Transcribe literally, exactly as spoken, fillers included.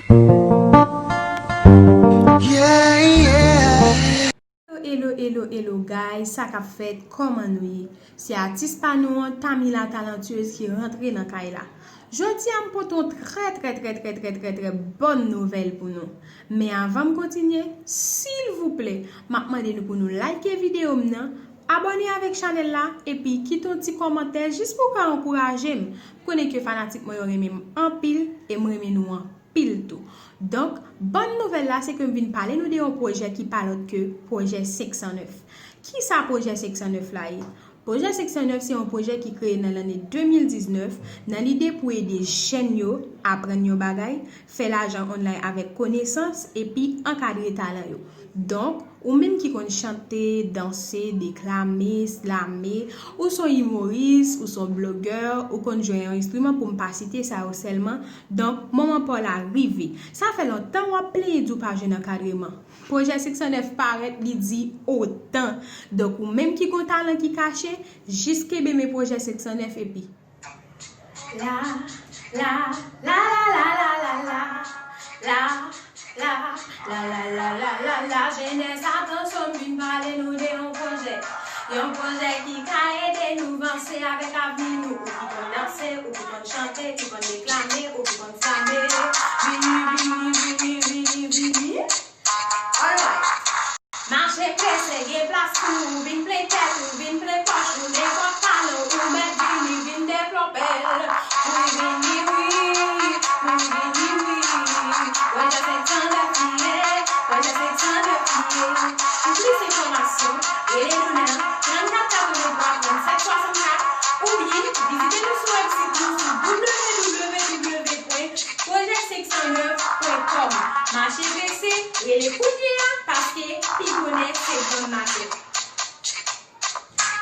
Yeah, yeah. Hello, hello, hello, hello, guys. Sa k ap fèt? Kòman nou ye? Se atis pa nou an, Tamila Talentueuse, ki rantre nan kay la. Jodi a, m pote yon trè, trè, trè, trè, trè, trè, trè bòn nouvèl pou nou. Men avan m kontinye, silvouplè, m ap mande nou pou nou like videyo m nan, abòne avèk chanèl la, epi kite yon ti kòmantè jis pou w ka ankouraje m. M konnen ke fanatik mwen yo renmen m anpil, e m renmen nou anpil tou. Donk, bòn nouvèl la, se ke m vin pale nou de yon pwojè ki pa lòt ke pwojè senk san nèf. Kisa pwojè senk san nèf la ye? Pwojè senk san nèf se yon pwojè ki kreye nan lane de mil diznèf nan lide pou ede jèn yo aprann yon bagay, fè lajan online avèk konesans, epi ankadre talan yo. Donk, ou menm ki konn chante, danse, deklame, slame, ou se yon imoris, ou se yon blogè, ou konn jwe yon enstriman, pou m pa site sa yo sèlman. Donk, moman pa w la rive. Sa fè lontan w ap plenyen di w pa jwenn ankadreman. Pwojè senk san nèf parèt, li di otan. Donk, ou menm ki gon talan ki kache, jis kenbe men pwojè senk san nèf epi. La, la, la, la, la, la, la, la, la, la, la, la, la, la, la, la, jenès, atansyon, m vin pale nou de yon pwojè. Yon pwojè ki ka ede nou vanse avèk avni nou. Ou ki konn danse, ou ki konn chante, ki konn deklame, ou ki konn flame. Vini, vini, vini, vini, vini. Alright. Mache prese, gen plas pou ou, vin plen tèt ou, vin plen pòch ou, nenpòt talan ou mèt vini, vin devlope l. Pou vini, wi, pou vini, wi. Pwojè senk san nèf li ye, pwojè senk san nèf li ye. Pou plis enfòmasyon, rele nou nan trannkat katrevenntwa trannsenk swasannkat oubyen vizite nou sou wèbsit nou sou w w w pwen pwojè senk san nèf pwen kòm. Mache prese, rele kounye a, paske pi bonè se grann maten.